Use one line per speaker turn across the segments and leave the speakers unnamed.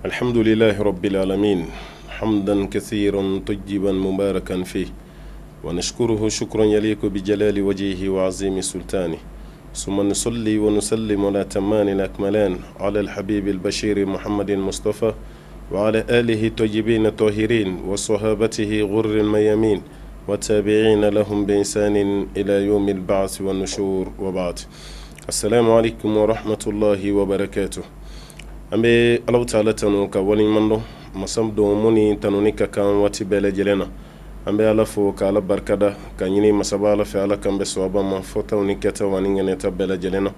الحمد لله رب العالمين حمدا كثيرا طيبا مباركا فيه ونشكره شكرا يليق بجلال وجهه وعظيم سلطانه ثم نصلي ونسلم على تمان الأكملان على الحبيب البشير محمد المصطفى وعلى آله الطيبين الطاهرين وصحابته غر الميامين والتابعين لهم بإحسان إلى يوم البعث والنشور وبعد السلام عليكم ورحمة الله وبركاته An bɛ Alahu taala tanu ka waleɲuman dɔn masa don mun ni tanuni ka kan waati bɛɛ lajɛlen na an bɛ Ala fo ka Ala barikada ka ɲini masaba Ala fɛ Ala k'an bɛn sawaba ma fɔtaw ni kɛtaw ani ŋaniyata bɛɛ lajɛlen na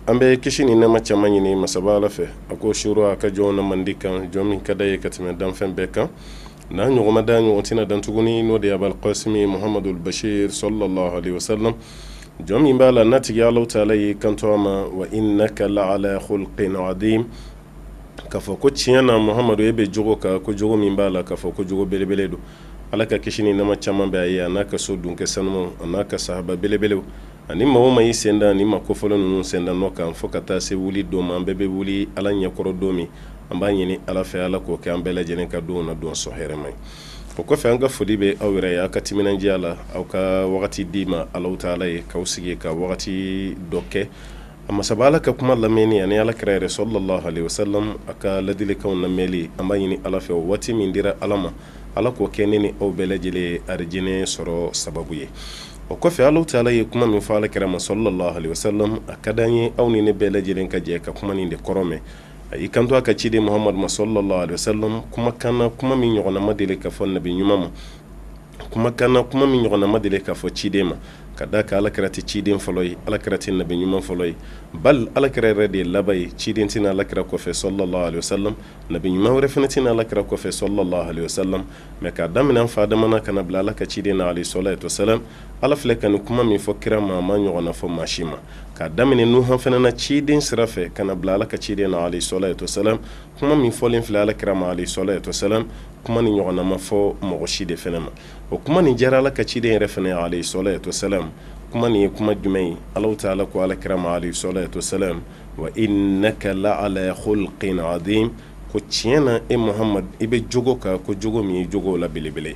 an bɛ kisi ni nɛɛma caman ɲini masaba Ala fɛ a k'o suuru a ka jɔn na mandi kan jɔn min ka d'a ye ka tɛmɛ danfɛn bɛɛ kan n'a ɲɔgɔn ma dan ɲɔgɔn tɛna dan tuguni n'o de ye Abal Kasimi Muhamadul Bashir sallallahu alaihi wasallam jɔn min b'a la n'a tigi Alahu taala y'i kanto a ma wa innaka la ala khulqin adim k'a fɔ ko tiɲɛ na Muhamadu e bɛ jogo kan ko jogo min b'a la k'a fɔ ko jogo belebele don Ala ka kisi ni nɛɛma caman bɛ a ye a n'a ka so dunkɛ sanumaw a n'a ka sahaba belebelew ani maa o maa y'i sen da ni maa kofɔlen ninnu sen da nɔ kan fo ka taa se wuli don ma an bɛɛ bɛ wuli Ala ɲɛkɔrɔ don min an b'a ɲini Ala fɛ Ala k'o kɛ an bɛɛ lajɛlen ka don na don sɔn hɛrɛma ye o kɔfɛ an ka foli bɛ aw yɛrɛ ye aw ka timinandiya la aw ka wagati di ma Alahu taala ye k'aw sigi ka wagati dɔ kɛ a masaba Ala ka kuma lamɛnni ani Ala kira yɛrɛ sallallahu alaihi wasallam a ka ladilikanw lamɛnli an b'a ɲini Ala fɛ o waati min dira Ala ma Ala k'o kɛ ne ni aw bɛɛ lajɛlen ye arijinɛ sɔrɔ sababu ye o kɔfɛ Alahu taala ye kuma min fɔ Ala kira ma sallallahu alaihi wasallam a ka d'an ye aw ni ne bɛɛ lajɛlen ka jɛ ka kuma nin de kɔrɔ mɛn a y'i kanto a ka ciden Muhamadu ma sallallahu alaihi wasallam kumakan na kuma min ɲɔgɔnna ma deli ka fɔ nabi ɲuman ma kumakan na kuma min ɲɔgɔnna ma deli ka fɔ ciden ma ka d'a kan Ala kira tɛ ciden fɔlɔ ye Ala kira tɛ nabi ɲuman fɔlɔ ye bal Ala kira yɛrɛ de ye laban ye ciden tɛ na Ala kira kɔfɛ sallallahu alaihi wasallam nabi ɲuman wɛrɛ fana tɛ na Ala kira kɔfɛ sallallahu alaihi wasallam mais k'a daminɛ an fa Adama na ka na bila Ala ka ciden na alayhi salatu wasalam Ala filɛ ka nin kuma min fɔ kira ma a ma ɲɔgɔnna fɔ maa si ma k'a daminɛ Nuhan fana na ciden sira fɛ ka na bila Ala ka ciden na alayhi salatu wasalam kuma min fɔlen filɛ Ala kira ma alayhi salatu wasalam kuma nin ɲɔgɔnna ma fɔ mɔgɔ si de fana ma o kuma nin diyara Ala ka ciden yɛrɛ fana alayhi salatu wasalam kuma nin ye kuma jumɛn ye Alahu taala ko Ala kira ma alayhi salatu wasalam wa innaka la ala khulqin adim ko tiɲɛ na e Muhamad i bɛ jogo kan ko jogo min ye jogo la belebele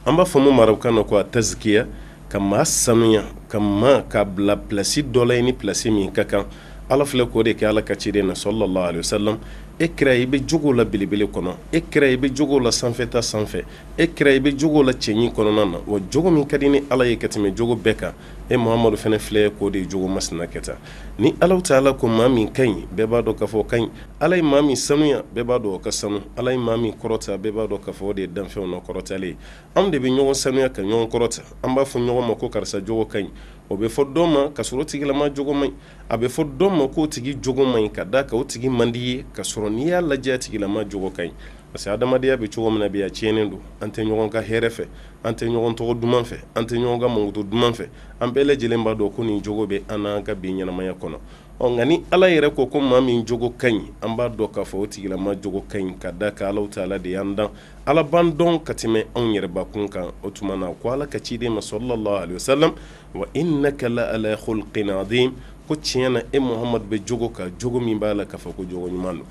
an b'a fɔ mun ma arabukan na ko a tazkiya ka maa sanuya ka maa ka bila plasi dɔ la i ni plasi min ka kan Ala filɛ k'o de kɛ Ala ka ciden na sallallahu alaihi wasallam e kira i bɛ jogo la belebele kɔnɔ e kira i bɛ jogo la sanfɛta sanfɛ e kira i bɛ jogo la cɛɲi kɔnɔna na wa jogo min ka di ni Ala ye ka tɛmɛ jogo bɛɛ kan e Muhamadu fana filɛ k'o de jogo masina kɛ tan ni Alahu taala ko maa min ka ɲi bɛɛ b'a dɔn k'a fɔ o ka ɲi Ala ye maa min sanuya bɛɛ b'a dɔn o ka sanu Ala ye maa min kɔrɔta bɛɛ b'a dɔn k'a fɔ o de ye danfɛnw na kɔrɔtalen ye anw de bɛ ɲɔgɔn sanuya ka ɲɔgɔn kɔrɔta an b'a fɔ ɲɔgɔn ma ko karisa jogo ka ɲi o bɛ fɔ dɔ ma ka sɔrɔ o tigilama jogo man ɲi a bɛ fɔ dɔ ma k'o tigi jogo man ɲi ka d'a kan o tigi man di ye ka sɔrɔ n'i y'a lajɛ a tigilama jogo ka ɲi parce que adamadenya bɛ cogo min na bi a tiɲɛnen don an tɛ ɲɔgɔn ka hɛrɛ fɛ an tɛ ɲɔgɔn tɔgɔ duman fɛ an tɛ ɲɔgɔn ka mankutu duman fɛ an bɛɛ lajɛlen b'a dɔn ko nin jogo bɛ an n'an ka bi ɲɛnamaya kɔnɔ ɔ nka ni Ala yɛrɛ ko ko maa min jogo ka ɲi an b'a dɔn k'a fɔ o tigilama jogo ka ɲi ka d'a kan Alahu taala de y'an dan Ala b'an dɔn ka tɛmɛ anw yɛrɛbakun kan o tuma na ko Ala ka ciden ma sallallahu alaihi wasallam wa innaka la ala khulqin azim ko tiɲɛ na e Muhamadu bɛ jogo kan jogo min b'a la k'a fɔ ko jogo ɲuman don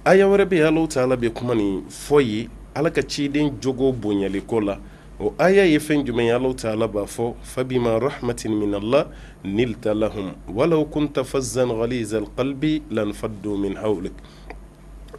aya wɛrɛ bɛ yen Alahu taala bɛ kuma nin fɔ yen Ala ka ciden jogo bonyali ko la o aya ye fɛn jumɛn ye Alahu taala b'a fɔ fabima rahmatin min Allah linta lahum walaw kunta fazzan ghalizal qalbi lanfaddu min hawlik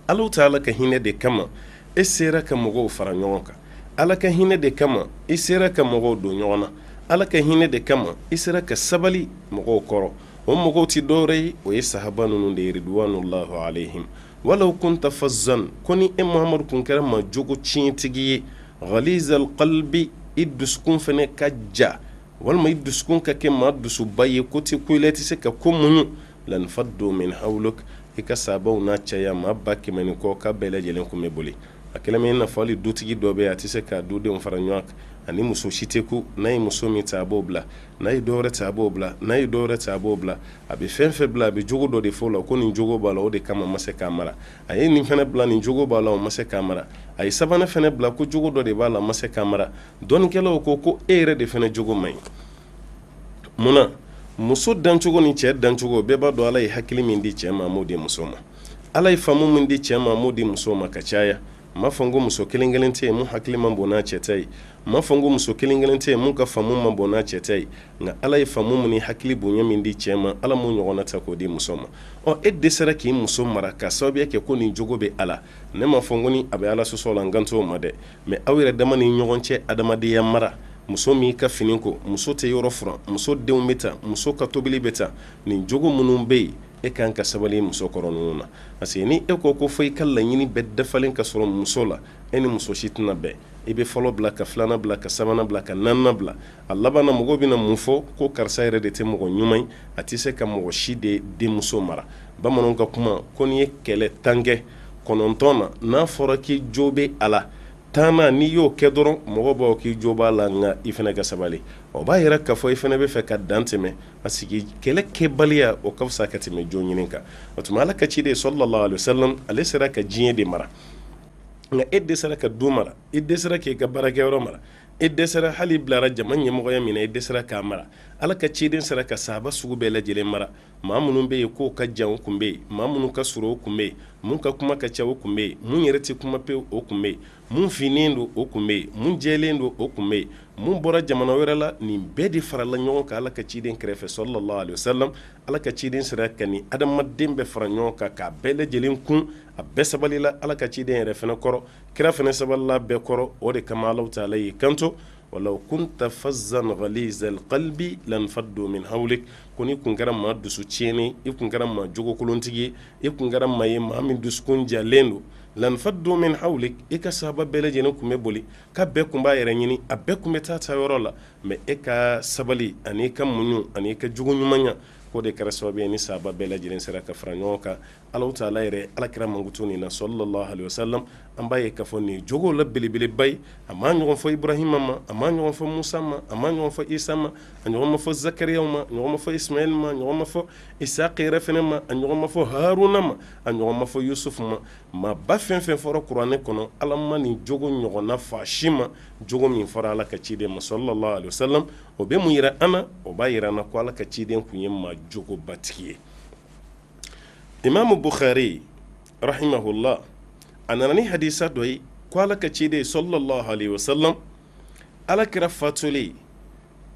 Alahu taala ka hinɛ de kama e sera ka mɔgɔw fara ɲɔgɔn kan Ala ka hinɛ de kama i sera ka mɔgɔw don ɲɔgɔn na Ala ka hinɛ de kama i sera ka sabali mɔgɔw kɔrɔ o mɔgɔw tɛ dɔwɛrɛ ye o ye sahaba ninnu de ye ridwanullahi alayhim walaw kunta fazzan ko ni e Muhamadu kun kɛra maa jogo tiɲɛtigi ye ghalizal qalbi i dusukun fana ka ja walima i dusukun ka kɛ maa dusuba ye ko tɛ ko i la i tɛ se ka ko muɲu lanfaddu min hawlik i ka sahabaw n'a caya maa 100 ni kɔ k'a bɛɛ lajɛlen kun bɛ boli a kɛlen bɛ i n'a fɔ hali dutigi dɔ bɛ yen a tɛ se ka dudenw fara ɲɔgɔn kan ani muso si tɛ ku n'a ye muso min ta a b'o bila n'a ye dɔwɛrɛ ta a b'o bila n'a ye dɔwɛrɛ ta a b'o bila a bɛ fɛn fɛn bila a bɛ jogo dɔ de fɔ o la ko nin jogo b'a la o de kama ma se k'a mara a ye nin fana bila nin jogo b'a la o ma se k'a mara a ye sabanan fana bila ko jogo dɔ de b'a la ma se k'a mara dɔnnikɛlaw ko ko e yɛrɛ de fana jogo man ɲi munna muso dancogo ni cɛ dancogo bɛɛ b'a dɔn Ala ye hakili min di cɛ ma a m'o di muso ma Ala ye faamu min di cɛ ma, a m'o di muso ma ka caya. N m'a fɔ n ko muso kelen kelen tɛ yen mun hakili man bon n'a cɛ ta ye. N m'a fɔ n ko muso kelen kelen tɛ yen mun ka faamu man bon n'a cɛ ta ye. Nka Ala ye faamu min ni hakili bonya min di cɛ ma, Ala m'o ɲɔgɔnna ta k'o di muso ma. Ɔ, e dɛsɛra k'i muso mara ka sababuya kɛ ko nin jogo bɛ a la. Ne m'a fɔ n ko ni a bɛ Ala sɔsɔ la, n kan t'o ma dɛ. Mais aw yɛrɛ dama ni ɲɔgɔn cɛ adamadenya mara, muso m'i ka fini ko, muso tɛ yɔrɔ furan, muso denw bɛ tan, muso ka tobili bɛ tan, nin jogo minnu bɛ yen, e kan ka sabali muso kɔrɔ ninnu na. Parce que ni e ko ko fo i ka laɲini bɛɛ dafalen ka sɔrɔ muso la, e ni muso si tɛna bɛn. I bɛ fɔlɔ bila, ka filanan bila, ka sabanan bila, ka naaninan bila. A laban na, mɔgɔw bɛna mun fɔ? Ko karisa yɛrɛ de tɛ mɔgɔ ɲuman ye, a tɛ se ka mɔgɔ si de denmuso mara. Bamananw ka kuma ko n'i ye kɛlɛ 10 kɛ, 9 na, n'a fɔra k'i jo bɛ a la, 10 na, n'i y'o kɛ dɔrɔn, mɔgɔ b'a k'i jo b'a la. Nka i fana ka sabali, o b'a yira k'a fɔ i fana bɛ fɛ ka dan tɛmɛ, parce que kɛlɛ kɛbaliya, o ka fisa ka tɛmɛ jo ɲini kan. O tuma, Ala ka ciden sallallahu alaihi wasallam, ale sera ka diɲɛ de mara, nka e dɛsɛra ka du mara, i dɛsɛra k'i ka baarakɛyɔrɔ mara, e dɛsɛra hali bilara jama ɲɛmɔgɔya min na, i dɛsɛra k'a mara. Ala ka ciden sera ka sahaba sugu bɛɛ lajɛlen mara. Maa minnu bɛ yen k'o ka jan, o tun bɛ yen. Maa minnu ka surun, o tun bɛ yen. Mun ka kuma ka ca, o tun bɛ yen. Mun yɛrɛ tɛ kuma pewu, o tun bɛ yen. Mun finnen don, o tun bɛ yen. Mun jɛlen don, o tun bɛ yen. Mun bɔra jamana wɛrɛ la, nin bɛɛ de farala ɲɔgɔn kan Ala ka ciden kɛrɛfɛ sallallahu alaihi wasallam. Ala ka ciden sera ka nin adamaden bɛɛ fara ɲɔgɔn kan k'a bɛɛ lajɛlen kun. A bɛɛ sabalila Ala ka ciden yɛrɛ fana kɔrɔ, kira fana sabalila bɛɛ kɔrɔ. O de kama Ala taala y'i kanto: walaw kunta fazzan ghalizal qalbi lanfaddu min hawlik. Ko n'i kun kɛra maa dusu tiɲɛnen, i kun kɛra maa jogokolontigi ye, i kun kɛra maa ye, maa min dusukun jalen don, lanfaddu min hawlik, i ka sahaba bɛɛ lajɛlen kun bɛ boli, k'a bɛɛ kun b'a yɛrɛ ɲini, a bɛɛ kun bɛ taa ta yɔrɔ la. Mais e ka sabali ani i ka muɲu ani i ka jogo ɲumanya, k'o de kɛra sababu ye ni sahaba bɛɛ lajɛlen sera ka fara ɲɔgɔn kan. Ala taala yɛrɛ Ala kira mankutu nin na sallallahu alaihi wasallam. An b'a ye k'a fɔ nin jogo la belebeleba ye, a ma ɲɔgɔn fɔ Ibrahima ma, a ma ɲɔgɔn fɔ Musa ma, a ma ɲɔgɔn fɔ Isa ma, a ɲɔgɔn ma fɔ Zakariya ma, a ɲɔgɔn ma fɔ Ismaɛl ma, a ɲɔgɔn ma fɔ Isaka yɛrɛ fɛnɛ ma, a ɲɔgɔn ma fɔ Haruna ma, a ɲɔgɔn ma fɔ Yusuf ma. Maaba fɛn fɛn fɔra kuranɛ kɔnɔ, Ala ma nin jogo ɲɔgɔnna fɔ a si ma, jogo min fɔra Ala ka ciden ma sallallahu alaihi wasallam. O bɛ mun yira an na? O b'a yira an na ko Ala ka ciden kun ye maa jogobatigi ye. Imamu Bukhari rahimahullah, a nana ni hadisa dɔ ye ko Ala ka ciden sallallahu alaihi wasallam, Ala kira fatulen,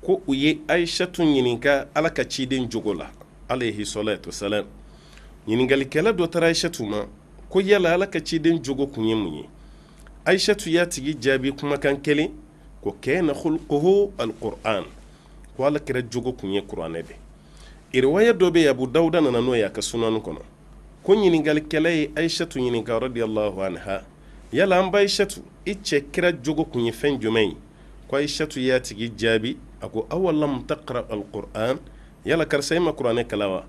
ko u ye Ayisatu ɲininka Ala ka ciden jogo la alayhi salatu wasalam. Ɲininkalikɛla dɔ taara Ayisatu ma ko yala Ala ka ciden jogo kun ye mun ye? Ayisatu y'a tigi jaabi kumakan kelen ko kana khulquhu alquran, ko Ala kira jogo kun ye kuranɛ de. Riwaya dɔ bɛ yen, Abu Dawuda nana n'o ye a ka sunan kɔnɔ, ko ɲininkalikɛla ye Ayisatu ɲininka radiyallahu anha: yala an ba Ayisatu, i cɛ kira jogo kun ye fɛn jumɛn ye? Ko Ayisatu y'a tigi jaabi, a ko: awalam taqra alquran? Yala karisa, e ma kuranɛ kalan wa?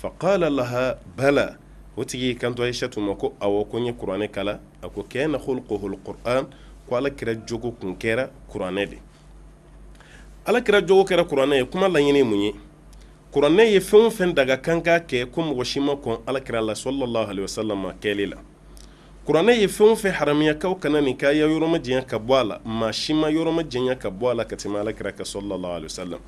Faqala laha bala. O tigi y'i kanto Ayisatu ma ko awɔ, ko n ye kuranɛ kalan. A ko kana khulquhu alquran, ko Ala kira jogo kun kɛra kuranɛ de. Ala kira jogo kɛra kuranɛ ye. Kuma laɲini mun ye? Kuranɛ ye fɛn o fɛn daga kan k'a kɛ, ko mɔgɔ si ma kɔn Ala kira la sallallahu alaihi wasallam kɛli la. Kuranɛ ye fɛn o fɛn haramiya k'aw kana nin k'a ya yɔrɔ ma janya ka bɔ a la, maa si ma yɔrɔ ma janya ka bɔ a la ka tɛmɛ Ala kira kan sallallahu alaihi wasallam.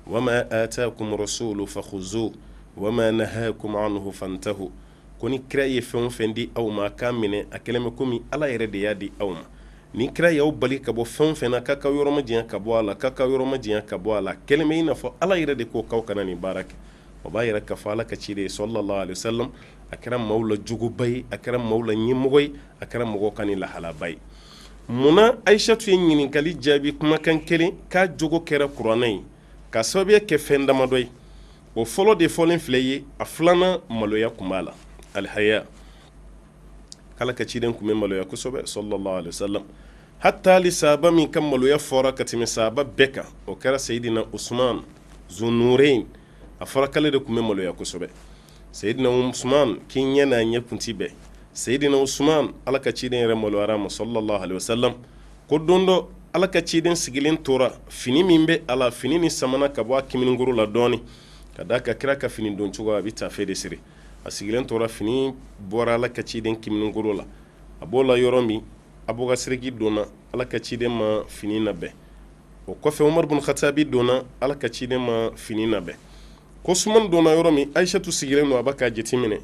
Wama atakum rasulu fakhuzu wama nahakum anhu fantahu. Ko ni kira ye fɛn o fɛn di aw ma, k'a minɛ, a kɛlen bɛ komi Ala yɛrɛ de y'a di aw ma. Ni kira y'aw bali ka bɔ fɛn o fɛn na, k'a ka yɔrɔ ma janya ka bɔ a la, k'a ka yɔrɔ ma janya ka bɔ a la, kɛlen bɛ i n'a fɔ Ala yɛrɛ de ko k'aw kana nin baara kɛ. O b'a yira k'a fɔ Ala ka ciden sallallahu alaihi wasallam, a kɛra maaw la jogoba ye, a kɛra maaw la ɲɛmɔgɔ ye, a kɛra mɔgɔw ka ni lahalaba ye. Munna Ayisatu ye ɲininkali jaabi kumakan kelen k'a jogo kɛra kuranɛ ye? Ka sababuya kɛ fɛn damadɔ ye. O fɔlɔ de fɔlen filɛ ye. A filanan, maloya kun b'a la, alihaya. K'Ala ka ciden kun bɛ maloya kosɛbɛ sallallahu alaihi wasallam. Hatta hali sahaba min ka maloya fɔra ka tɛmɛ sahaba bɛɛ kan, o kɛra Seyidina Usman Zunurein. A fɔra k'ale de kun bɛ maloya kosɛbɛ. Seyidina Usman k'i ɲɛ n'a ɲɛ kun ti bɛn. Seyidina Usman, Ala ka ciden yɛrɛ maloyara ma sallallahu alaihi wasallam. Ko don dɔ, Ala ka ciden sigilen tora, fini min bɛ a la, fini ni samana ka bɔ a kiminikoro la dɔɔni, ka d'a ka kira ka fini don cogo, a bɛ tafe de siri. A sigilen tora, fini bɔra Ala ka ciden kiminikoro la. A b'o la yɔrɔ min, Abubakar Siriki donna, Ala ka ciden ma fini labɛn. O kɔfɛ, Umaru bun Khatabi donna, Ala ka ciden ma fini labɛn. Ko Usman donna yɔrɔ min, Ayisatu sigilen don, a b'a ka jateminɛ.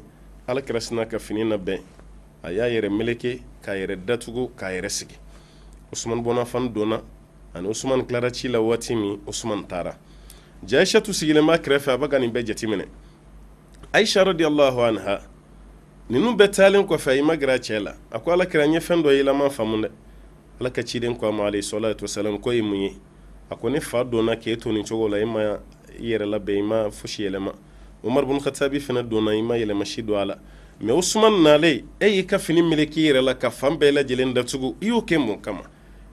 Ala kira sinna ka fini labɛn, a y'a yɛrɛ meleke k'a yɛrɛ datugu k'a yɛrɛ sigi. Usumani bun Afan donna, ani Usumani tilara ci la waati min, Usumani taara. Ja Aishatu sigilen b'a kɛrɛfɛ, a bɛ ka nin bɛɛ jateminɛ. Aisha radiyallahu anha, ninnu bɛɛ taalen kɔfɛ, a y'i magɛrɛ a cɛ la, a ko: Ala kira, n ye fɛn dɔ ye i la, n m'a faamu dɛ. Ala ka ciden ko a ma, alayhi salatu wasalam, ko ye mun ye? A ko: ne fa donna k'e to nin cogo la, e ma i yɛrɛ labɛn, i ma fosi yɛlɛma. Umar bun Khatabi fana donna, i ma yɛlɛma si don a la. Mais Usman nalen, e y'i ka fini meleke i yɛrɛ la ka fan bɛɛ lajɛlen datugu. I y'o kɛ mun kama?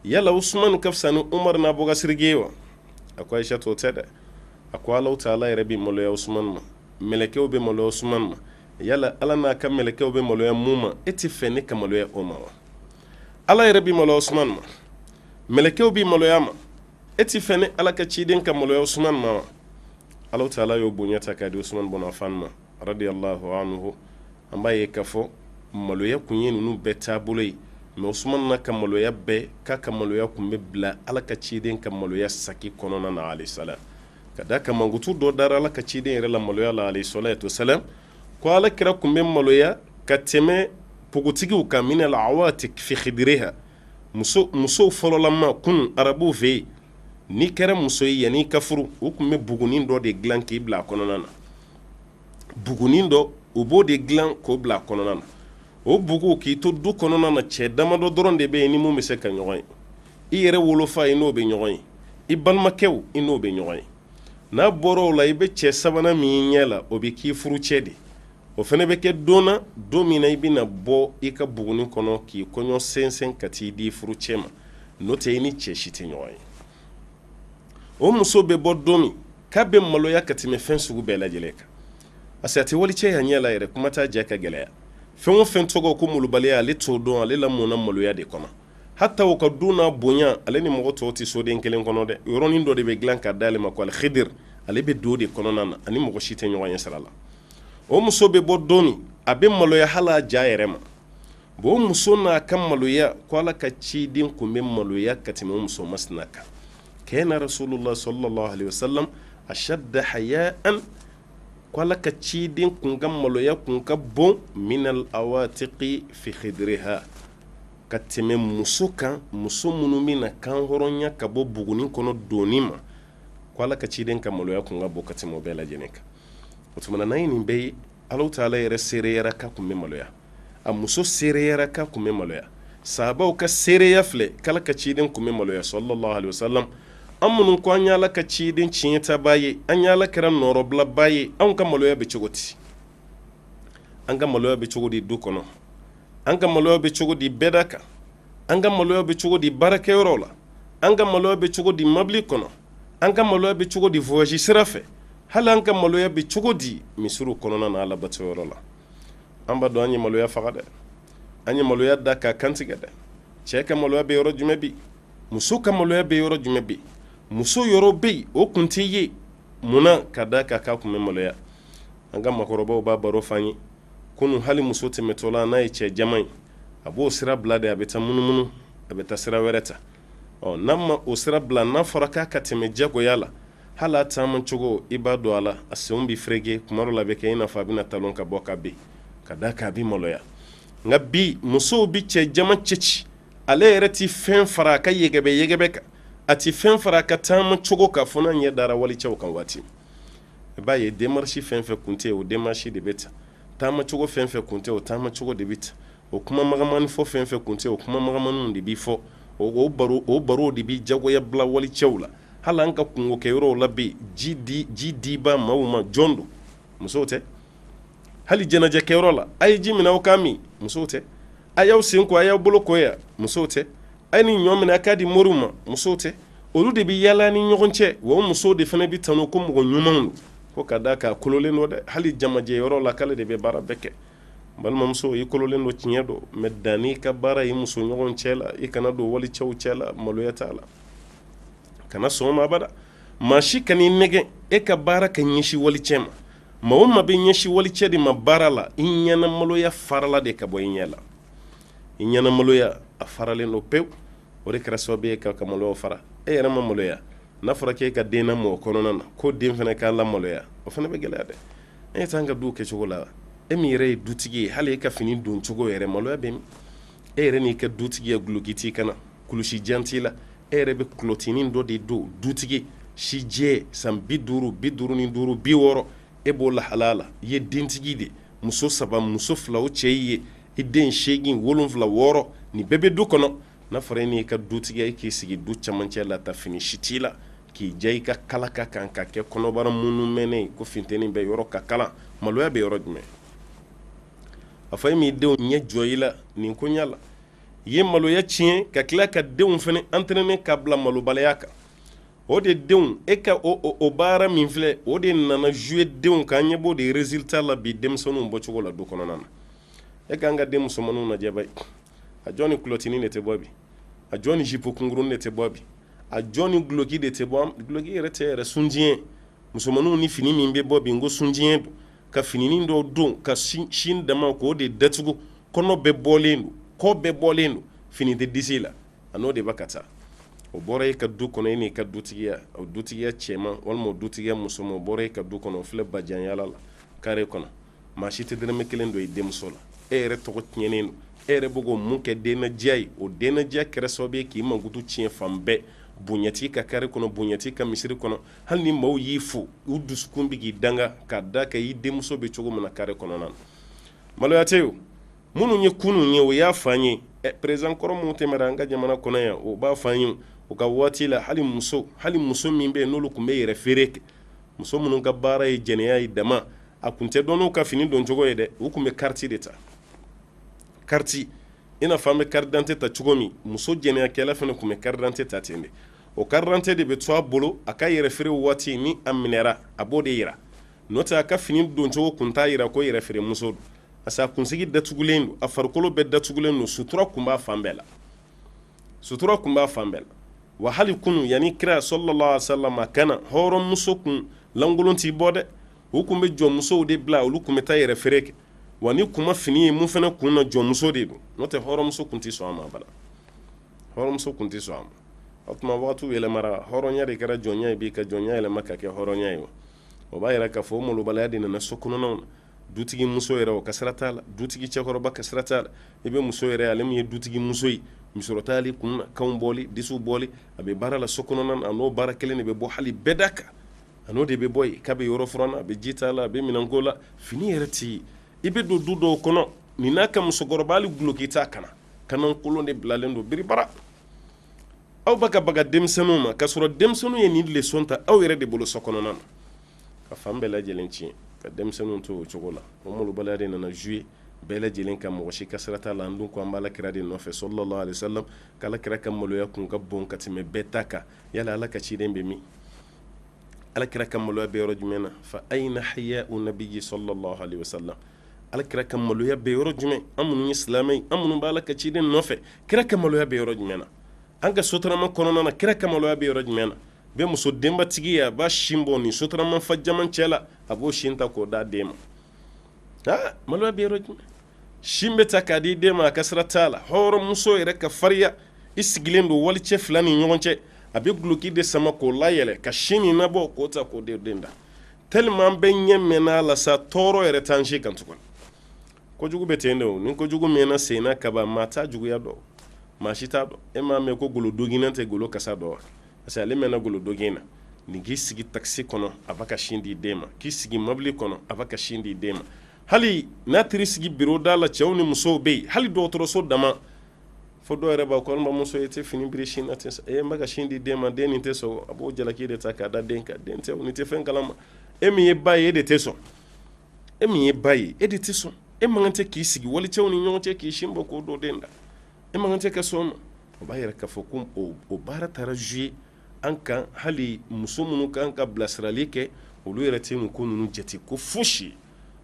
Yala Usman ka fisa ni Umar n'a Abubakar Sidiki ye wa? A ko: Aisha, o tɛ dɛ. A ko Ala taala yɛrɛ bɛ maloya Usman ma, mɛlɛkɛw bɛ maloya Usman ma. Yala Ala n'a ka mɛlɛkɛw bɛ maloya mun ma, e tɛ fɛ ne ka maloya o ma wa? Ala yɛrɛ bɛ maloya Usman ma, mɛlɛkɛw bɛ maloya ma, e tɛ fɛ ne Ala ka ciden ka maloya Usman ma wa? Ala taala y'o bonya ta k'a di Usman bun Affan ma, radiyallahu anhu. An b'a ye k'a fɔ maloya kun ye ninnu bɛɛ taabolo ye. Mais Usman n'a ka maloya bɛɛ, k'a ka maloya kun bɛ bila Ala ka ciden ka maloya saki kɔnɔna na, alayhi salam. Ka da ka mankutu dɔ dara Ala ka ciden yɛrɛ la maloya la, alayhi salatu wasalam, ko Ala kira kun bɛ maloya ka tɛmɛ npogotigiw kan, minal awatik fi khidriha. Muso, musow fɔlɔlama kun arabuw fɛ yen, n'i kɛra muso ye, yanni i ka furu, u tun bɛ bugunin dɔ de dilan k'i bila a kɔnɔna na. Bugunin dɔ, u b'o de dilan k'o bila a kɔnɔna na. O bugu, k'i to du kɔnɔna na, cɛ damadɔ dɔrɔn de bɛ yen ni mun bɛ se ka ɲɔgɔn ye. I yɛrɛ wolofa, i n'o bɛ ɲɔgɔn ye. I balimakɛw, i n'o bɛ ɲɔgɔn ye. N'a bɔra o la, i bɛ cɛ sabanan min ɲɛ la, o bɛ k'i furucɛ de. O fana bɛ kɛ don na, don min na i bɛna bɔ i ka bugunin kɔnɔ k'i kɔɲɔ sɛnsɛn ka t'i di furucɛ ma. N'o tɛ, i ni cɛ si tɛ ɲɔgɔn ye. O muso bɛ bɔ don min k'a bɛ maloya ka tɛmɛ fɛn sugu bɛɛ lajɛlen kan, parce que a tɛ walicɛ ya ɲɛ la yɛrɛ, kuma t'a jɛ ka gɛlɛya. Fɛn o fɛn tɔgɔ ko malobaliya, ale t'o dɔn. Ale lamɔna maloya de kɔnɔ. Hata o ka du n'a bonya, ale ni mɔgɔ tɔw tɛ soden kelen kɔnɔ dɛ. Yɔrɔnin dɔ de bɛ dilan ka d'ale ma ko alxidir, ale bɛ don de kɔnɔna na, ani mɔgɔ si tɛ ɲɔgɔn ye sira la. O muso bɛ bɔ don min, a bɛ maloya hali a ja yɛrɛ ma. Bon, o muso n'a ka maloya, ko Ala ka ciden kun bɛ maloya ka tɛmɛ o muso masina kan. Kana rasulullah sallallahu alaihi wasallam ashadda hayaan, ko Ala ka ciden kun ka maloya kun ka bon, minal awatiqi fi khidriha, ka tɛmɛ muso kan, muso minnu bɛna kan hɔrɔnya ka bɔ bugunin kɔnɔ donni ma, ko Ala ka ciden ka maloya kun ka bon ka tɛmɛ o bɛɛ lajɛlen kan. O tuma na, n'an ye nin bɛɛ ye, Ala taala yɛrɛ seereyara k'a kun bɛ maloya, a muso seereyara k'a kun bɛ maloya, sahabaw ka seereya filɛ k'Ala ka ciden kun bɛ maloya, sallallahu alaihi wasallam. An minnu ko an ye Ala ka ciden tiɲɛtabaa ye, an ye Ala kira nɔrɔbilabaa ye, anw ka maloya bɛ cogo di? An ka maloya bɛ cogo di du kɔnɔ? An ka maloya bɛ cogo di bɛɛda kan? An ka maloya bɛ cogo di baarakɛyɔrɔ la? An ka maloya bɛ cogo di mabili kɔnɔ? An ka maloya bɛ cogo di voyage sira fɛ? Hali an ka maloya bɛ cogo di misiriw kɔnɔna na, alabatoyɔrɔ la? An b'a dɔn an ye maloya faga dɛ, an ye maloya da k'a kantigɛ dɛ. Cɛ ka maloya bɛ yɔrɔ jumɛn bi? Muso ka maloya bɛ yɔrɔ jumɛn bi? Muso yɔrɔ bɛ yen, o kun tɛ ye. Munna? Ka da kan k'a kun bɛ maloya. An ka makɔrɔbaw b'a baro f'an ye kunun, hali muso tɛmɛtɔla, n'a ye cɛ jama ye, a b'o sira bila de, a bɛ taa munumunu, a bɛ taa sira wɛrɛ ta. Ɔ, n'a ma o sira bila, n'a fɔra k'a ka tɛmɛ jagoya la, hali a taama cogo, i b'a dɔn a la, a senw bɛ fereke. Kuma dɔ la, a bɛ kɛ i n'a fɔ a bɛna talon ka bɔ ka bin, ka da kan a bɛ maloya. Nka bi, musow bɛ cɛ jama cɛci, ale yɛrɛ tɛ fɛn fara a ka yɛgɛbɛ yɛgɛbɛ kan, a tɛ fɛn fara a ka taama cogo kan, fo n'a ɲɛ dara walicɛw kan waati. I b'a ye, démarche fɛn fɛn kun tɛ o démarche de bɛ ta, taamacogo fɛn fɛn kun tɛ o taamacogo de bɛ ta, o kuma magamani fɔ fɛn fɛn kun tɛ o kuma magamaniw de bɛ fɔ, o baro de bɛ jagoya bila walicɛw la. Hali an ka kungo kɛyɔrɔw la bi, ji di ji diba maaw ma, jɔn don? Musow tɛ? Hali jɛnɛjɛkɛyɔrɔ la, a ye ji minɛ aw k'a min, musow tɛ? A y'aw sen ko, a y'aw bolo ko yan, musow tɛ? A ye nin ɲɔ minɛ, a k'a di moriw ma, musow tɛ? Olu de bɛ yaala ni ɲɔgɔn cɛ. Wa o musow de fana bɛ tanu ko mɔgɔ ɲumanw don, ko ka da k'a kololen don dɛ, hali jamajɛyɔrɔ la, k'ale de bɛ baara bɛɛ kɛ. Balimamuso, i kololen don, tiɲɛ don, mais dan n'i ka baara i muso ɲɔgɔn cɛ la, i kana don walicɛw cɛ la. Maloya t'a la, kana sɔn ma abada. Maa si kan'i nɛgɛn e ka baara ka ɲɛsin walicɛ ma. Maa o maa bɛ ɲɛsin walicɛ de ma baara la, i ɲɛna maloya farala de ka bɔ i ɲɛ la. I ɲɛna maloya, a faralen don pewu. O de kɛra sababu ye ka maloya fara. E yɛrɛ ma maloya, n'a fɔra k'e ka den lamɔ o kɔnɔna na, ko den fana k'a la maloya, o fana bɛ gɛlɛya dɛ. E t'an ka du kɛcogo la. E min yɛrɛ ye dutigi ye, hali e ka fini don cogo yɛrɛ, maloya bɛ min? E yɛrɛ n'i ka dutigiya, duloki t'i kan na, kulusi jan t'i la, e yɛrɛ bɛ kulɔtinin dɔ de don. Dutigi si jɛ, san 50, 55, 60, e b'o lahala la. I ye dentigi de, muso saba, muso fila, o cɛ ye i den seegin, wolonfila, wɔɔrɔ, nin bɛɛ bɛ du kɔnɔ. N'a fɔra e n'i ka dutigiya, e k'i sigi du camancɛ la ta, fini si t'i la, k'i ja i ka kalaka kan ka kɛ kɔnɔbara minnu mɛnnen ye ko funteni bɛ yɔrɔ ka kalan, maloya bɛ yɔrɔ jumɛn? A fɔ e m'i denw ɲɛ jɔ i la nin ko ɲɛ la, i ye maloya tiɲɛ ka tila ka denw fana entraîner ka bila malobaliya kan. O de denw, e ka o baara min filɛ, o de nana jouer denw kan. An ɲɛ b'o de résultat la bi denmisɛnninw bɔcogo la du kɔnɔna na. E k'an ka den musomanninw lajɛ bayi, a jɔn ni kulɔtinin de tɛ bɔ bi? A jɔn ni jipo kunkuruni de tɛ bɔ bi? A jɔn ni duloki de tɛ bɔ? Duloki yɛrɛ tɛ yɛrɛ, suntiɲɛ. Musomanninw ni fini min bɛ bɔ bi, n ko suntiɲɛ don, ka fininin dɔw don ka sin dama k'o de datugu, kɔnɔ bɛɛ bɔlen don, kɔ bɛɛ bɔlen don, fini tɛ disi la, a n'o de bɛ ka taa. O bɔra e ka du kɔnɔ, e n'i ka dutigiya, o dutigiya cɛman walima o dutigiya musoman, o bɔra e ka du kɔnɔ, o filɛ bajanyala la kare kɔnɔ. Maa si tɛ dɛrɛmɛ kelen don i denmuso la. E yɛrɛ tɔgɔ tiɲɛnen don. E yɛrɛ bɛ k'o mun kɛ dennadiya ye, o dennadiya kɛra sababu ye k'i mankutu tiɲɛ fan bɛɛ. Bonya t'i ka kare kɔnɔ, bonya t'i ka misiri kɔnɔ. Hali ni maaw y'i fo, u dusukun bɛ k'i danga k'a da kɛ i denmuso bɛ cogo min na kare kɔnɔna na. Maloya tɛ o. Minnu ye kunun ye, o y'a fɔ an ye. Président kɔrɔ minnu tɛmɛra an ka jamana kɔnɔ yan, o b'a fɔ an ye, u ka waati la, hali muso min bɛ yen n'olu tun bɛ yɛrɛ feere kɛ, muso minnu ka baara ye jɛnɛya ye dama, a tun tɛ dɔn n'u ka fini don cogo ye dɛ. U tun bɛ carte de ta, carte, i n'a fɔ an bɛ carte d'identité ta cogo min. Muso jɛnɛyakɛla fana tun bɛ carte d'identité ta ten de. O carte d'identité de bɛ to a bolo a ka yɛrɛ feere waati. Ni a minɛra, a b'o de yira. N'o tɛ, a ka fini doncogo tun t'a yira ko yɛrɛ feere muso don, parce que a kunsigi datugulen don, a farikolo bɛɛ datugulen don, sutura tun b'a fan bɛɛ la, sutura tun b'a fan bɛɛ la. Wa hali kunu, yanni kira sallallahu alaihi wasallam a ka na, hɔrɔnmuso kun lankolon t'i bɔ dɛ. U tun bɛ jɔnmusow de bila, olu tun bɛ taa yɛrɛ feere kɛ. Wa ni kuma fini ye mun fana kun na, jɔnmuso de don. N'o tɛ, hɔrɔnmuso tun tɛ sɔn a ma abada, hɔrɔnmuso tun tɛ sɔn a ma. O tuma wagatiw yɛlɛmara, hɔrɔnya de kɛra jɔnya ye bi, ka jɔnya yɛlɛma ka kɛ hɔrɔnya ye. O b'a yira k'a fɔ o malobaliya de nana so kɔnɔnaw na. Dutigi muso yɛrɛ, o ka sira t'a la, dutigi cɛkɔrɔba ka sira t'a la. I bɛ muso yɛrɛ, ale min ye dutigi muso ye, misɔrɔ t'ale kun na, kanw bɔli, disiw bɔli, a bɛ baara la so kɔnɔna na, a n'o baara kelen de bɛ bɔ hali bɛɛda kan, a n'o de bɛ bɔ yen k'a bɛ yɔrɔ furan na, a bɛ ji t'a la, a bɛ minɛnko la, fini yɛrɛ tɛ yen. I bɛ don du dɔw kɔnɔ, nin n'a ka musokɔrɔba, hali duloki t'a kan na, kanankolon de bilalen don biribara. Aw bɛ ka baga denmisɛnninw ma, k'a sɔrɔ denmisɛnninw ye nin leçon ta aw yɛrɛ de bolo so kɔnɔna na, ka fan bɛɛ lajɛlen tiɲɛ, ka denmisɛnninw to o cogo la. O malobaliya de nana jouer bɛɛ lajɛlen ka, mɔgɔ si ka sira t'a la. An dun ko an b'a la kira de nɔfɛ sallallahu alaihi wasallam, k'ala kira ka maloya kun ka bon ka tɛmɛ bɛɛ ta kan. Yala ala ka ciden bɛ min? Ala kira ka maloya bɛ yɔrɔ jumɛn na? Fa ayna haya'u nabiyyi sallallahu alaihi wasallam? Ala kira ka maloya bɛ yɔrɔ jumɛn? An minnu ye silamɛ, an minnu b'a la ka ciden nɔfɛ, kira ka maloya bɛ yɔrɔ jumɛn na? An ka sotarama kɔnɔna na, kira ka maloya bɛ yɔrɔ jumɛn na? Bɛ muso denbatigi ye, a b'a sin bɔ nin sotarama fa jama cɛ la, a b'o sin ta k'o d'a den ma. Aa, maloya bɛ yɔrɔ jumɛn? Sin bɛ ta k'a di den ma, a ka sira t'a la. Hɔrɔnmuso yɛrɛ ka farinya, i sigilen don walicɛ fila ni ɲɔgɔn cɛ, a bɛ duloki de sama k'o layɛlɛ ka sin nin nabɔ k'o ta k'o den da. Tellement an bɛɛ ɲɛ mɛnna a la sa, tɔɔrɔ yɛrɛ t'an si kan tuguni. Kojugu bɛ ten de o. Ni kojugu mɛnna sen na kaban, maa t'a juguya dɔn, maa si t'a dɔn. E m'a mɛn ko golo doginna tɛ golo kasa dɔn wa? Parce que ale mɛnna golo dogin na. Nin k'i sigi takisi kɔnɔ, a b'a ka sin di den ma. K'i sigi mobili kɔnɔ, a b'a ka sin di den ma. Hali n'a teri sigi biro da la, cɛw ni musow bɛ yen, hali dɔgɔtɔrɔso dama fo dɔw yɛrɛ b'a ko n bamuso, e tɛ fini biri sin na ten sa? E n bɛ ka sin di den ma, den nin tɛ sɔn. A b'o jalaki de ta k'a da den kan. Den tɛ, nin tɛ fɛn kalama. E min ye ba ye, e de tɛ sɔn. E min ye ba ye, e de tɛ sɔn. E man kan tɛ k'i sigi walicɛw ni ɲɔgɔn cɛ k'i sin bɔ k'o don den da. E man kan tɛ ka sɔn ma. O b'a yɛrɛ k'a fɔ ko o baara taara jouer an kan. Hali muso minnu kan ka bilasirali kɛ, olu yɛrɛ tɛ nin ko ninnu jate ko fosi ye.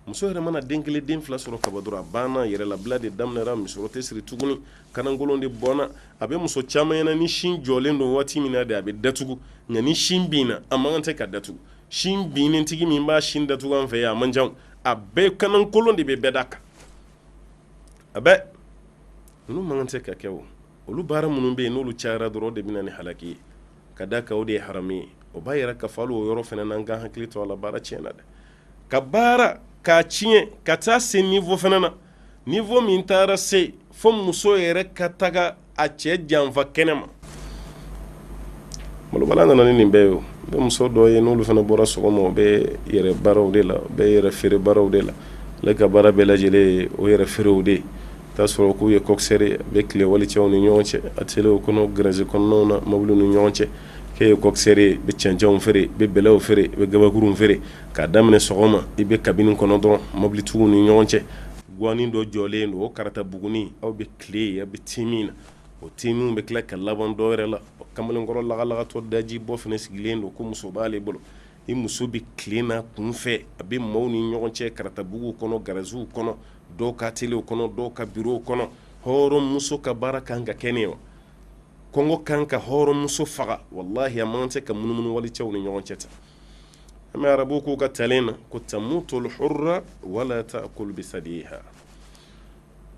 Muso yɛrɛ mana den kelen, den fila sɔrɔ kaba dɔrɔn, a banna, yɛrɛlabila de daminɛra, misɔrɔ tɛ siri tuguni, kanankolon de bɔnna. A bɛ muso caman ɲɛna ni sin jɔlen don waati min na de, a bɛ datugu. Nka ni sin binna, a man kan tɛ ka datugu. Sin binnentigi min b'a sin datugu an fɛ yan, a man ca. A bɛɛ kanankolon de bɛ bɛɛ da kan. A bɛɛ ninnu man kan tɛ ka kɛ. O olu baara minnu bɛ yen, n'olu cayara dɔrɔn, o de bɛ na ni halaki ye, ka da kan o de ye haramu ye. O b'a yira k'a fɔ hali o yɔrɔ fana n'an ka hakili to a la, baara tiɲɛna dɛ. Ka baara K'a tiɲɛ ka taa se niveau fana na, niveau min taara se fo muso yɛrɛ ka taga a cɛ janfa kɛnɛ ma. Malobaliya nana ni nin bɛɛ ye. O bɛ muso dɔ ye, n'olu fana bɔra sɔgɔma, o bɛ yɛrɛ baaraw de la, o bɛ yɛrɛ feere baaraw de la. Ale ka baara bɛɛ lajɛlen ye o yɛrɛ feerew de ye. T'a sɔrɔ k'u ye coxeur ye, a bɛ tile walicɛw ni ɲɔgɔn cɛ, atelier kɔnɔ, garage kɔnɔnaw na, mobiliw ni ɲɔgɔn cɛ. K'e ye coxeur ye, i bɛ cɛncɛnw feere, i bɛ bɛlɛw feere, i bɛ gabakuruw feere. K'a daminɛ sɔgɔma, i bɛ cabine kɔnɔ dɔrɔn, mobilitigiw ni ɲɔgɔn cɛ. Guwanin dɔ jɔlen don, o karata buguni, aw bɛ tile yen, aw bɛ te min na. O te min bɛ tila ka laban dɔ wɛrɛ la. O kamalenkɔrɔ lagalagatɔ daji bɔ fana sigilen don ko muso b'ale bolo. I muso bɛ tile n'a kun fɛ, a bɛ maaw ni ɲɔgɔn cɛ karatabugu kɔnɔ, garaziw kɔnɔ, dɔw ka atelier kɔnɔ, dɔw ka bureau kɔnɔ. Hɔrɔnmuso ka baara kan ka kɛ nin ye wa? Kɔngɔ kan ka hɔrɔnmuso faga? Walahi, a man tɛ ka munumunu walicɛw ni ɲɔgɔn cɛ tan. An bɛ arabu k'u ka talen na ko tamutul hurra wala ta'kul bisadiha.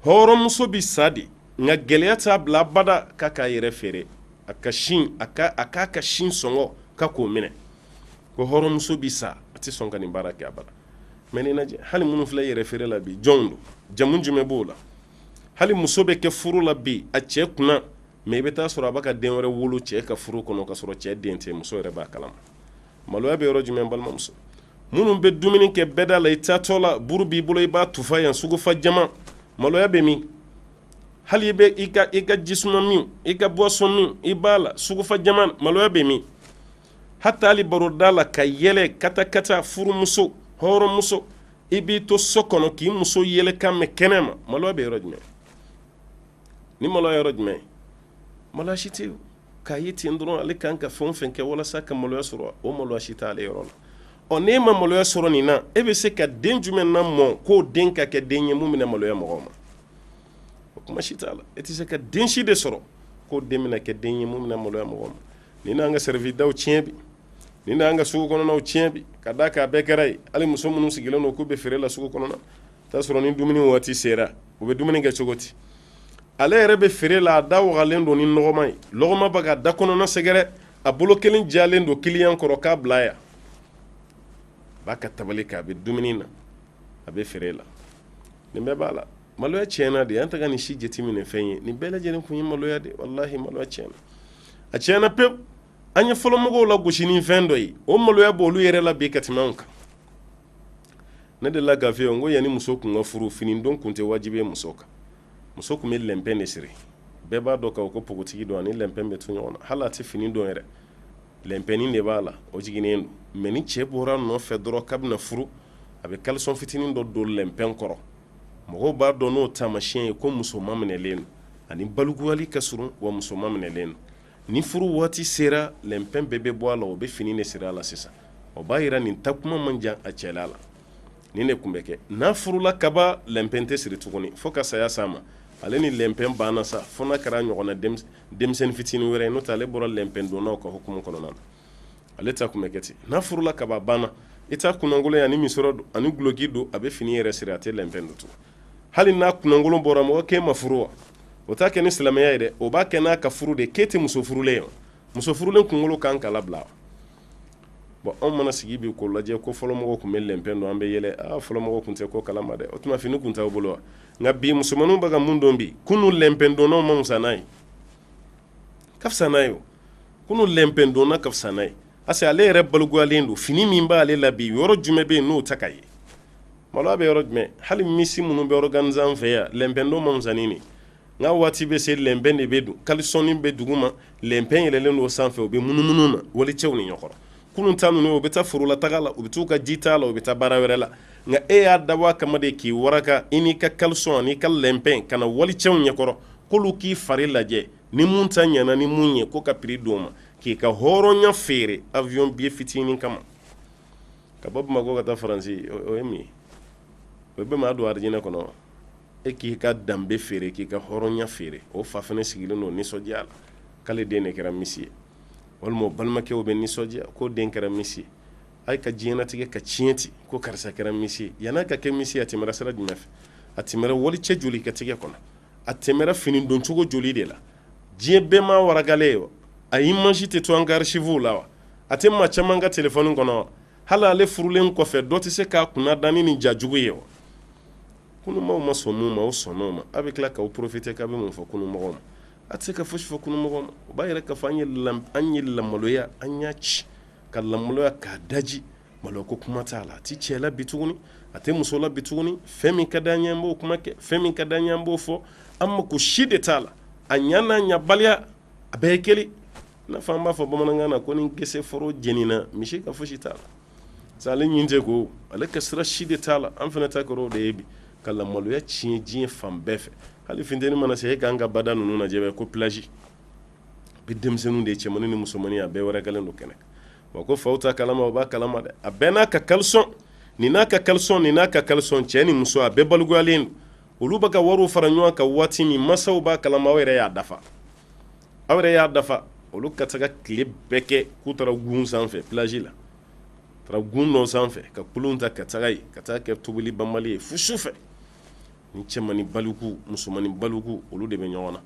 Hɔrɔnmuso bi sa de, nka gɛlɛya t'a bila abada k'a k'a yɛrɛ feere, a ka sin, a k'a ka sin sɔngɔ ka k'o minɛ. Ko hɔrɔnmuso bi sa, a tɛ sɔn ka nin baara kɛ abada. Mais n'i lajɛ, hali minnu filɛ yɛrɛ feere la bi, jɔnw don? Jamu jumɛn b'o la? Hali muso bɛ kɛ furu la bi a cɛ kunna, mais i bɛ taa sɔrɔ a b'a ka den wɛrɛ wolo cɛ ka furu kɔnɔ, ka sɔrɔ cɛ den tɛ, muso yɛrɛ b'a kalama. Maloya bɛ yɔrɔ jumɛn, balimamuso? Minnu bɛ dumuni kɛ bɛɛda la, i taatɔ la, buru b'i bolo, i b'a tufa yan, sugufa jama, maloya bɛ min? Hali i bɛ i ka jisuma min, i ka boisson min, i b'a la sugufa jama, maloya bɛ min? Hata hali baroda la ka yɛlɛ kata kata, furumuso hɔrɔnmuso, i b'i to so kɔnɔ k'i muso yɛlɛkan mɛn kɛnɛ ma, maloya bɛ yɔrɔ jumɛn? Ni maloya yɔrɔ jumɛn? Maloya si tɛ yen. K'a ye ten dɔrɔn, ale kan ka fɛn o fɛn kɛ walasa ka maloya sɔrɔ, o maloya si t'ale yɔrɔ la. Ɔ, n'e ma maloya sɔrɔ nin na, e bɛ se ka den jumɛn na mɔ k'o den ka kɛ den ye mun bɛna maloya mɔgɔw ma? O kuma si t'a la. E tɛ se ka den si de sɔrɔ k'o den bɛna kɛ den ye mun bɛna maloya mɔgɔw ma. Nin n'an ka sɛrifidaw tiɲɛ bi, nin n'an ka sugu kɔnɔnaw tiɲɛ bi, ka d'a kan a bɛɛ kɛra yen. Hali muso minnu sigilen don k'u bɛ feere la sugu kɔnɔna, t'a sɔrɔ ni dumuni waati sera, u bɛ dumuni kɛ cogo di? Ale yɛrɛ bɛ feere la, a da wagalen don ni nɔgɔma ye, lɔgɔma bɛ ka da kɔnɔna sɛgɛrɛ, a bolo kelen jalen don kiliyan kɔrɔ k'a bila yan, a b'a ka tabali kɛ, a bɛ dumuni na, a bɛ feere la. Nin bɛɛ b'a la, maloya tiɲɛna de. An tɛ ka nin si jateminɛ fɛn ye. Nin bɛɛ lajɛlen kun ye maloya de. Walahi, maloya tiɲɛna, a tiɲɛna pewu. An ye fɔlɔmɔgɔw la gosi ni fɛn dɔ ye, o maloya b'olu yɛrɛ la bi ka tɛmɛ anw kan. Ne delila k'a f'i ye n ko yanni muso kun ka furu, fini don kun tɛ wajibi ye muso kan. Muso kun bɛ lɛnpɛn de siri. Bɛɛ b'a dɔn k'a fɔ ko npogotigi don, ani lɛnpɛn bɛ to ɲɔgɔn na. Hali a tɛ fini don yɛrɛ, lɛnpɛnnin de b'a la, o jiginnen don. Mais ni cɛ bɔra nɔfɛ dɔrɔn k'a bɛna furu, a bɛ caleçon fitinin dɔ don lɛnpɛn kɔrɔ. Mɔgɔw b'a dɔn n'o taamasiyɛn ye ko muso maminɛlen don, ani balikuyali ka surun, wa muso maminɛlen don. Ni furu waati sera, lɛnpɛn bɛɛ bɛ bɔ a la, o bɛ fini de siri a la sisan. O b'a yira nin takuma man jan a cɛla la. Nin de tun bɛ kɛ. N'a furula kaba, lɛnpɛn tɛ siri tuguni fo ka saya s'a ma. Ale ni lɛnpɛn banna sa, fo n'a kɛra ɲɔgɔnna denmisɛnnin fitinin wɛrɛ ye, n'o tɛ ale bɔra lɛnpɛn donnaw ka hukumu kɔnɔna na. Ale ta tun bɛ kɛ ten. N'a furula kaba, banna. I t'a kunnankolon ye, ani misɔrɔ don, ani guloki don, a bɛ fini yɛrɛ siri, a tɛ lɛnpɛn don tugun. Hali n'a kunnankolon bɔra, mɔgɔ k'e ma furu wa? O t'a kɛ ni silamɛya ye dɛ, o b'a kɛ n'a ka furu de. K'e tɛ muso furulen ye wa? Muso furulen kunkolo kan ka labila wa? Bon, anw mana sigi bi k'o lajɛ ko fɔlɔmɔgɔw tun bɛ lɛnpɛn don, an bɛ yɛlɛ. Aa, fɔlɔmɔgɔw tun tɛ ko kalama dɛ. O tuma fini tun t'aw bolo wa? Nka bi musomaninw bɛ ka mun don bi, kunun lɛnpɛn donnaw ma fisa n'a ye? Ka fisa n'a ye o. Kunun lɛnpɛn donna ka fisa n'a ye, parce que ale yɛrɛ balikuyalen don. Fini min b'ale la bi, yɔrɔ jumɛn bɛ yen n'o ta ka ye? Maloya bɛ yɔrɔ jumɛn? Hali miss minnu bɛ organiser an fɛ yan, lɛnpɛn don ma fisa ni nin. Nka waati bɛ se, lɛnpɛn de bɛ don, caleçon bɛ dugu ma, lɛnpɛn yɛlɛlen don sanfɛ, u bɛ munumunu na walicɛw ni ɲɔgɔn. Kunun ta ninnu, u bɛ taa forola taga la, u bɛ t'u ka ji ta la, u bɛ taa baara wɛrɛ la. Nka e y'a dabɔ a kama de k'i waraka, i n'i ka caleçon ani ka lɛnpɛn ka na walicɛw ɲɛkɔrɔ, k'olu k'i fari lajɛ, ni mun ta ɲɛna ni mun ye, ko ka prix d'o ma, k'i ka hɔrɔnya feere avion billet fitinin kama ka bɔ Bamakɔ ka taa Faransi. O ye mun ye? O bɛ maa don arijinɛ kɔnɔ? E k'i ka danbe feere, k'i ka hɔrɔnya feere. O fa fana sigilen don nisɔndiya la k'ale den de kɛra miss ye, walima o balimakɛw bɛ nisɔndiya ko den kɛra miss ye. A ka diɲɛnatigɛ ka tiɲɛ ten ko karisa kɛra miss ye. Yan'a ka kɛ miss ye, a tɛmɛra sira jumɛn fɛ? A tɛmɛra walicɛ joli ka tigɛ kɔnɔ? A tɛmɛra fini doncogo joli de la? Diɲɛ bɛɛ ma warakalen ye wa? A image tɛ to an ka archives la wa? A tɛ maa caman ka téléphone kɔnɔ wa? Hali ale furulen kɔfɛ, dɔ tɛ se k'a kunna da ni nin ja jugu ye wa? Kununmaw ma sɔn mun ma, o sɔnn'o ma. A bɛ tila k'aw profiter k'a bɛ mun fɔ kununmɔgɔw ma? A tɛ se ka fosi fɔ kununmɔgɔw ma. O b'a yira k'a fɔ an ye lamaloya, an y'a ci ka lamaloya k'a daji. Maloya ko kuma t'a la, a tɛ cɛ la bi tuguni, a tɛ muso la bi tuguni. Fɛn min ka d'an ye, an b'o kuma kɛ, fɛn min ka d'an ye, an b'o fɔ. An mako si de t'a la, a ɲa n'a ɲabaliya, a bɛɛ ye kelen. I n'a fɔ an b'a fɔ bamanankan na ko ni gese foro jenina, misi ka fosi t'a la. Sa ale ɲin tɛ ko ale ka sira si de t'a la. An fana ta kɛra o de ye bi, ka lamaloya tiɲɛ diɲɛ fan bɛɛ fɛ. Hali funteni mana se, e k'an ka bada ninnu lajɛ ko plage bi, denmisɛnninw de ye, cɛmannin ni musomannin, a bɛɛ wɛrɛkɛlen don kɛnɛ. Wa ko faw ta kalama, o b'a kalama dɛ. A bɛɛ n'a ka caleçon, nin n'a ka caleçon, nin n'a ka caleçon, cɛ ni muso, a bɛɛ balikuyalen don. Olu bɛ ka wariw fara ɲɔgɔn kan waati min, masaw b'a kalama. Aw yɛrɛ y'a dafa, aw yɛrɛ y'a dafa. Olu ka taga tile bɛɛ kɛ k'u taara gun sanfɛ, plage la, taara gun dɔ sanfɛ ka kulun ta ka taga yen, ka taa kɛ tobili banbali ye fo su fɛ. Ni cɛmannin baliku, musomannin baliku, olu de bɛ ɲɔgɔn na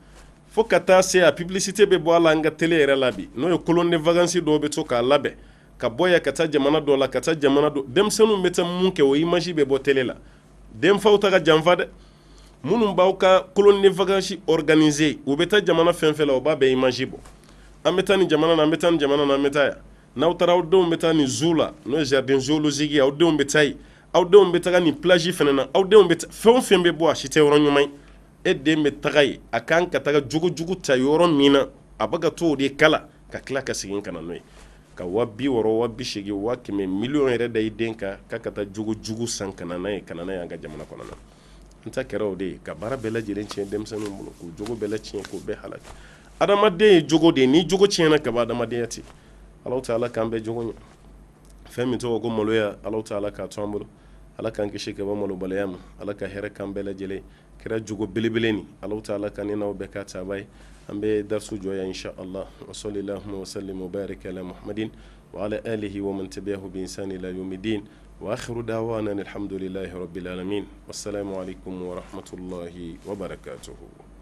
fo ka taa se a publicité bɛ bɔ a la an ka télé yɛrɛ la bi, n'o ye colonie de vacances dɔw bɛ to k'a labɛn ka bɔ yan ka taa jamana dɔ la, ka taa jamana dɔ. Denmisɛnninw bɛ taa mun kɛ, o image bɛ bɔ télé la. Denfaw ta ka janfa dɛ. Minnu b'aw ka colonie de vacances organiser, u bɛ taa jamana fɛn fɛn la, u b'a bɛɛ image bɔ. An bɛ taa nin jamana na, an bɛ taa nin jamana na, an bɛ taa yan. N'aw taara, aw denw bɛ taa nin zoo la, n'o ye jardin zoologique ye, aw denw bɛ taa yen. Aw denw bɛ taga nin plage fana na, aw denw bɛ fɛn o fɛn bɛ bɔ, a si tɛ yɔrɔ ɲuman ye. E den bɛ taga yen, a kan ka taga jogojugu ta yɔrɔ min na, a bɛ ka to o de kala ka tila ka segin ka na n'o ye, ka 60.000, 80.000, 100.000, miliyɔn yɛrɛ da i den kan k'a ka taa jogojugu san ka na n'a ye, ka na n'a ye an ka jamana kɔnɔ na. N ta kɛra o de ye ka baara bɛɛ lajɛlen tiɲɛ denmisɛnninw bolo, k'u jogo bɛɛ tiɲɛ, k'u bɛɛ halaki. Adamaden ye jogo de ye. Ni jogo tiɲɛna ka ban, adamadenya tɛ. Ala taala k'an bɛɛ jogo ɲɛ. Fɛn min tɔgɔ ko maloya, Ala taala k'a to an bolo. Ala k'an kisi ka bɔ malobaliya ma. Ala ka hɛrɛ k'an bɛɛ lajɛlen. Kɛra jogo belebele ni Ala taala ka ne n'aw bɛɛ ka taaba ye. An bɛ darisu jɔ yan, insha Allah. Wa sallallahu wa sallim wa barik ala Muhammadin wa ala alihi wa man tabi'ahu bi ihsan ila yawmiddin. Wa akhiru da'wana alhamdulillahi rabbil alamin. Wassalamu alaikum wa rahmatullahi wa barakatuh.